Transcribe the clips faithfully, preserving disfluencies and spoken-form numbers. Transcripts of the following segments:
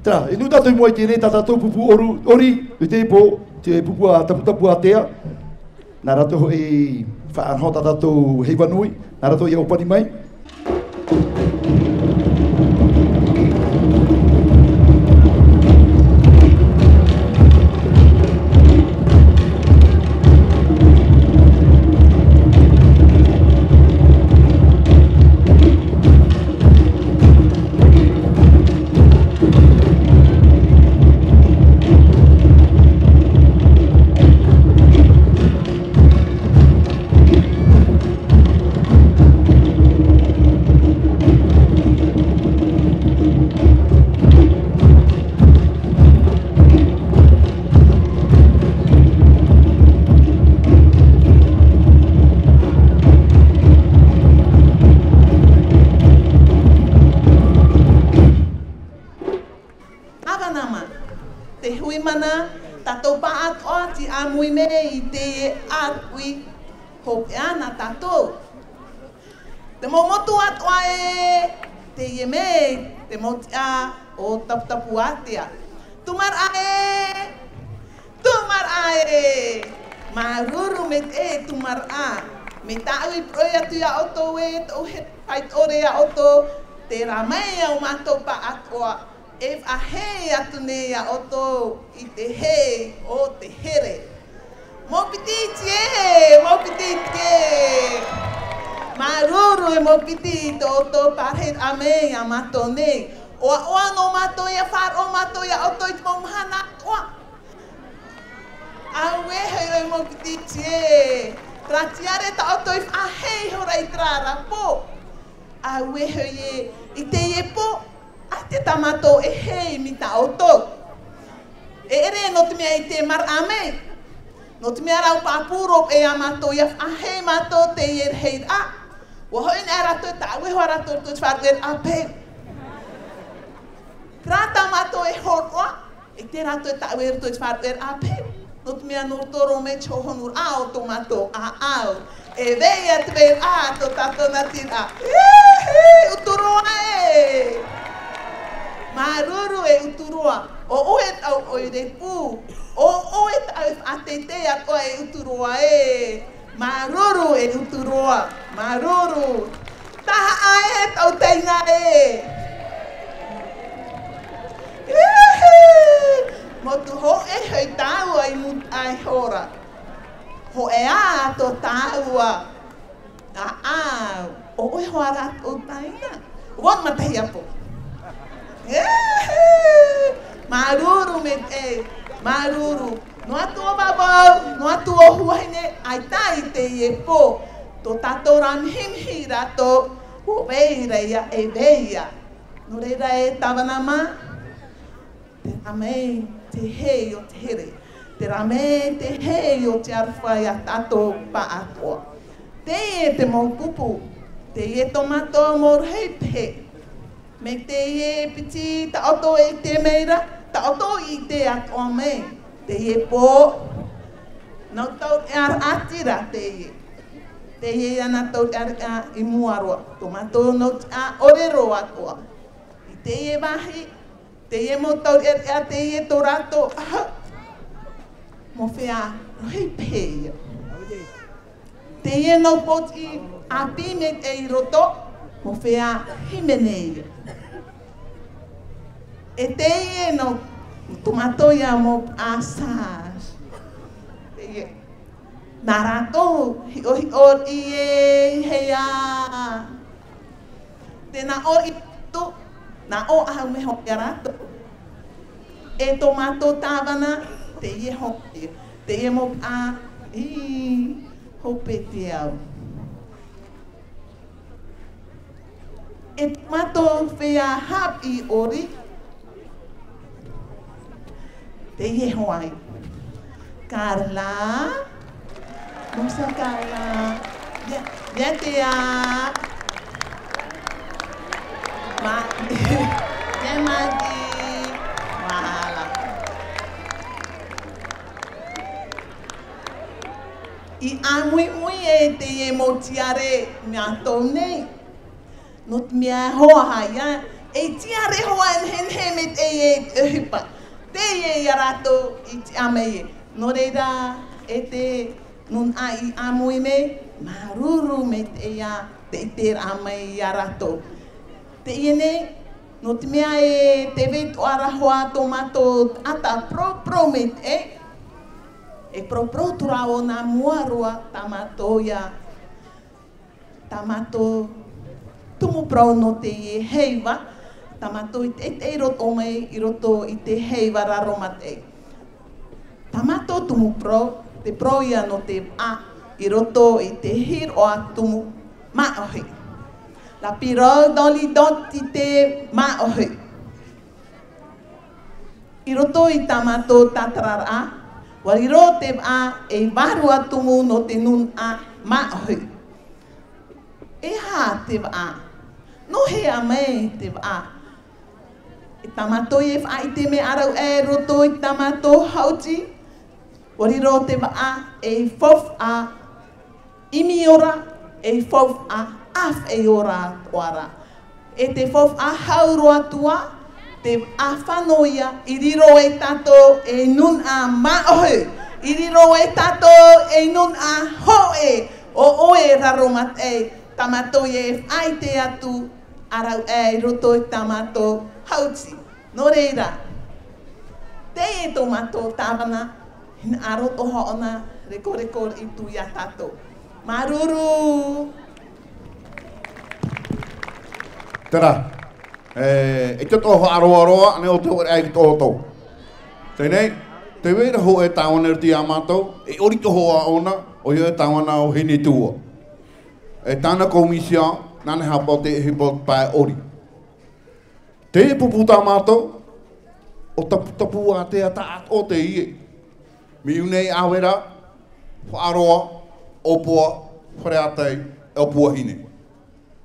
Terā, e nui tātou i mua i teie nei tā tātou pupu ʻoru, ʻori, i teie pō, te pupu a Taputapuātea. Nā rātou hoʻi faʻanaho tā tātou heiva nui, nā rātou ia ʻōpani mai. Tāvana mā, te hui mana, tātou pāʻatoʻa tei ʻāmui mai i te ʻātui hopeʻa nā tātou. Te mau motu atoʻa ē, teie mai, te mau tiʻa o Taputapuātea. Tūmaraʻa ē, tūmaraʻa ē. Māuruuru maitaʻi e tūmaraʻa. Mai tāʻu i poroʻi atu iā ʻoutou ē, tōʻu he faʻaitoito iā ʻoutou, terā mai ā ō mātou pāʻatoʻa. E faʻahei atu nei iā ʻoutou i te hei o te here. Mau piti iti ē, mau piti iti ē. Māuruuru e mau piti i tō ʻoutou parahiraʻa mai iā mātou nei. ʻOaʻoa noa mātou ʻia faʻaroʻo mātou iā ʻoutou i te mau mahana atoʻa. Auē hoʻi e mau piti iti ē. Terā tiare tā ʻoutou i faʻahei ihora i terā ra pō. Auē hoʻi ē, i teie pō, ʻaita tā mātou e hei mai tā ʻoutou. E ʻere nō te mea i te maraʻa mai. Nō te mea rau pāpū roa ē iā mātou ʻia faʻahei mātou teie rahiraʻa. ʻUa hoʻi nei rātou, tāʻue hoʻi rātou i te faʻaruʻeraʻa peu. Terā tā mātou e hōroʻa, e te rātou e tāʻue i roto i te faʻaruʻeraʻa peu. Nō te mea nō roto roa mai te hōhonuraʻa o tō mātou ʻāʻau. E vai atu e rā tō tātou natiraraʻa. Ehe, ʻUturoa ē! Māuruuru e ʻUturoa. ʻO ʻoe tāʻu ʻoire pū. ʻO ʻoe tāʻu e faʻateitei atoʻa e ʻUturoa ē. Māuruuru e ʻUturoa. Māuruuru. Tahaʻa ē, tau teina ē. Ehe! Motu hōʻē hoʻi tāua i mūtaʻa ihora. Hōʻē ā tō tāua. ʻĀ, ʻo ʻoe hoʻi rā tō teina. One matahiapo. Ehe! Māuruuru maitaʻi, māuruuru. Noa atu ʻo vavau, noa atu ʻo Huahine, ʻaita i teie pō. Tō tātou rā mihimihi rātou, ʻo vai ra ia, e vai ia. Nō reira e tāvana mā, terā mai te hei o te here. Terā mai te hei o te aroha iā tātou pāʻatoʻa. Teie te mau pupu, teie tō mātou mau rahi pehe. Mai teie piti tā ʻoutou e ʻite mai ra, tā ʻoutou i ʻite atoʻa mai. Teie pō, nau taureʻareʻa atu ra teie. Teie ia nā taureʻareʻa i mua roa, tō mātou nau tiʻa ʻore roa atoʻa. I teie vāhi, teie mau taureʻareʻa, teie tō rātou ʻahu. Mau feiā rahi pehe ia. Teie nau pōtiʻi ʻāpī maitaʻi i roto, mau feiā hīmene ia. E teie nau, tō mātou ia mau ʻāsā. Teie. Nā rātou, hiʻohiʻo riʻi ē, i hea. Tē nā ʻō riʻi atu, nā ʻō ʻahu mea hoʻi iā rātou. E tō mātou tāvana, teie hoʻi, teie mau ʻā, i hope te au. E tō mātou feiā haʻapiʻi ʻori. Teie hoʻi. Carla. Musa Carla. Ia, ia te a. Ma. Ia Mati. Mālō. I ʻāmuimui e teie mau tiare mātou nei. Nō te mea hoʻi ia, E tiare hoʻi e nehenehe maitaʻi e te ʻohipa. Teie ia rātou i tiʻa mai e. Nō reira, e te nūnaʻa i ʻāmui mai, māuruuru maitaʻi ia te ʻiteraʻa mai ia rātou. Teie nei, nō te mea e te vītoʻa ra hoʻi tō mātou taʻata poroporō maitaʻi, e poroporō atu ra ʻōna mua roa tā mātou ia, tā mātou tumu parau nō teie heiva, tā mātou i teitei roto mai i roto i te heiva raro maitaʻi. Tā mātou tumu parau, te parau ia nō te vaʻa i roto i te hīroʻa tumu māʻohi. La pire dans les dents i te māʻohi. I roto i tā mātou tātararaʻa, ʻua riro te vaʻa ei vārua tumu nō te nūnaʻa māʻohi. E aha te vaʻa? Nō hea mai te vaʻa? E tā mātou e faʻaʻite mai ā rāua i roto i tā mātou haʻuti, ʻua riro te vaʻa ei faufaʻa ʻimi ora, ei faufaʻa ʻāfaʻi ora atoʻa ra. E te faufaʻa hau roa atu ā, te vaʻa fano ia i riro e tātou ei nūnaʻa māʻohi, i riro e tātou ei nūnaʻa hōʻē, ʻo ʻoe raro maitaʻi, tā mātou e faʻaʻite atu ā rāua i roto i tā mātou haʻuti. Nō reira, teie tō mātou tāvana, hinaʻaro atoʻa ʻōna, rekoreko atu ia tātou. Māuruuru! Terā, e, e te toʻo faʻaroaroa, ʻānei ʻo te ʻoire ai te toʻotoʻo. Teie nei, tē vai ra hōʻē tāvana i roto ia mātou, e ʻori atoʻa ʻōna, ʻoia e tāvana ʻo Hinetua. E tāna komisio, nāna e haʻapaʻo te ʻohipa pae ʻori. Te pupu tā mātou, ʻo Taputapuātea Taʻatoʻa teie. Mea ʻū nei ʻāvera, Faʻaroa, ʻŌpua, Fareatai, ʻOpuahine.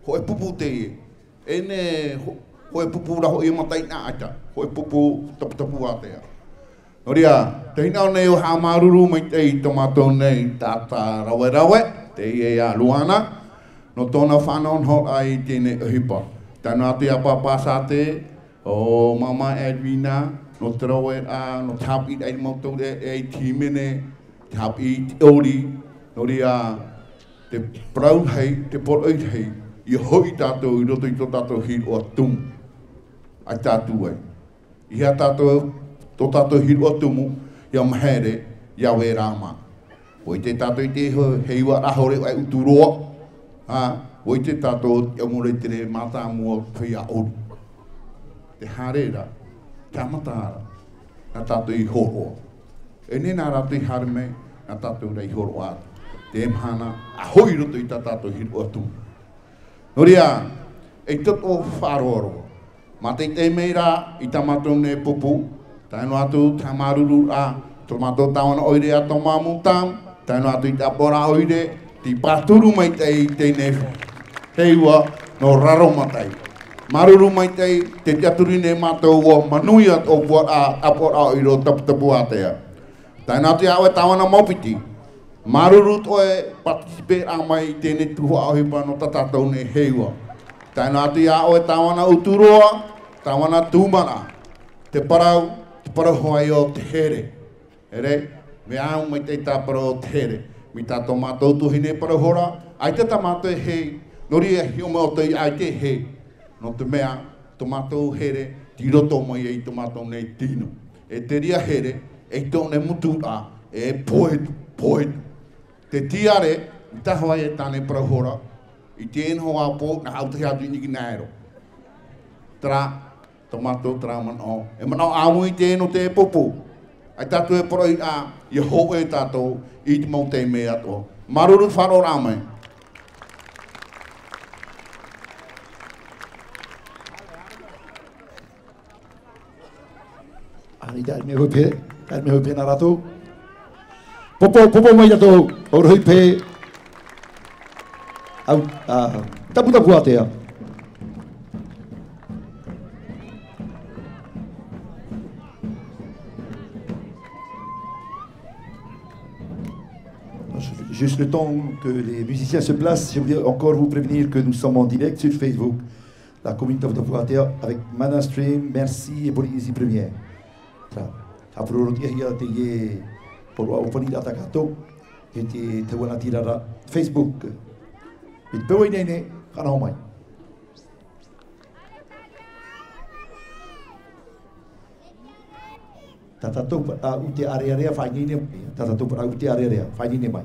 Hōʻē pupu teie. E nehenehe, hō-, hōʻē pupu ra hoʻi e mataʻeinaʻa ʻaita. Hōʻē pupu Taputapuātea. Nō reira, tē hinaʻaro nei ʻoe e haʻamāuruuru maitaʻi i tō mātou nei taʻata raveraʻa, teie ia Luana, nō tōna faʻanahonahoraʻa i teie nei ʻohipa. Tae noa atu ia Pāpā Sāte, ʻo Māmā Edwina, nō te raveraʻa, nō te haʻapiʻiraʻa i te mau taureʻareʻa i te hīmene, te haʻapiʻi i te ʻori, nō reira, te parau rahi, te poroʻi rahi, ʻia hoʻi tātou i roto i tō tātou hīroʻa tumu. ʻAita atu ai. ʻEiaha tātou, tō tātou hīroʻa tumu, ʻia mahere, ʻia vērā mā. ʻUa ʻite tātou i te ho-, heiva rāhore ʻo Uturoa, ā, ʻua ʻite tātou i te ʻāmui i te reira mātāmua feiā ʻori. Te haere ra, te haʻamata ra, nā tātou i hōroʻa. E nehenehe nā rātou i haere mai, nā tātou rā i hōroʻa atu. Te mahana, ʻa hoʻi i roto i tā tātou hīroʻa tumu. Nō reira, e te toʻo faʻaroaroa. Mātaʻitaʻi mai rā i tā mātou nei pupu, tae noa atu te haʻamāuruuru ā, tō mātou tāvana ʻoire ʻo Thomas Moutame, tae noa atu i te ʻāpoʻoraʻa ʻoire, tei pāturu maitaʻi i teie nei heiva nō Raro Mataʻi. Māuruuru maitaʻi, tē tiʻaturi nei mātou ʻua manuia tō ʻōpuaraʻa, ʻāpoʻoraʻa ʻoire ʻo Taputapuātea. Tae noa atu ia ʻoe tāvana maupiti. Māuruuru tō ʻoe participeraʻa mai i teie nei tuhaʻa ʻohipa nō tā tātou nei heiva. Tae noa atu ia ʻoe tāvana Uturoa, tāvana Tūmaraʻa. Te parau, te parau hoʻi ʻo te here. Here, mea au maitaʻi tā parau o te here. Mai tā tō mātou tuahine parau hora, ʻaita tā mātou e hei, nō reira e hiʻo mai ʻoutou ia ʻaita e hei. Nō te mea, tō mātou here, tei roto mai ai tō mātou nei tino. E te reira here, e tō nei motu ra, e pohetu, pohetu. Te tiare, i tae hoʻi e tāne parau hora, i teie nei ʻāpō, nā ʻautahi atu i niʻa i te nā ʻēro. Terā, tō mātou terā manaʻo. E manaʻo ʻāmui teie nō te pupu. ʻAita tātou e poroʻi ā, ʻia hōʻē tātou, i te mau taime atoʻa. Māuruuru faʻaroʻoraʻa mai. Ani, taʻa mea hope, taʻa mea hope nā rātou. Popo, popo mai tātou, ʻo rohi pē. Au, ā, Taputapuātea. Juste le temps que les musiciens se placent, je voulais encore vous prévenir que nous sommes en direct sur Facebook. La commune Taputapuātea avec Mana Stream, Merci et Polynésie Première. Terā, haʻapurorotiʻahia teie poroʻa ʻōpaniraʻa tā tātou, e te tauana tīrara Facebook. E te peu ineine, faʻanaho mai. Tā tātou paraʻau te ʻārearea, faʻaineine mai. Tā tātou paraʻau te ʻārearea, faʻaineine mai.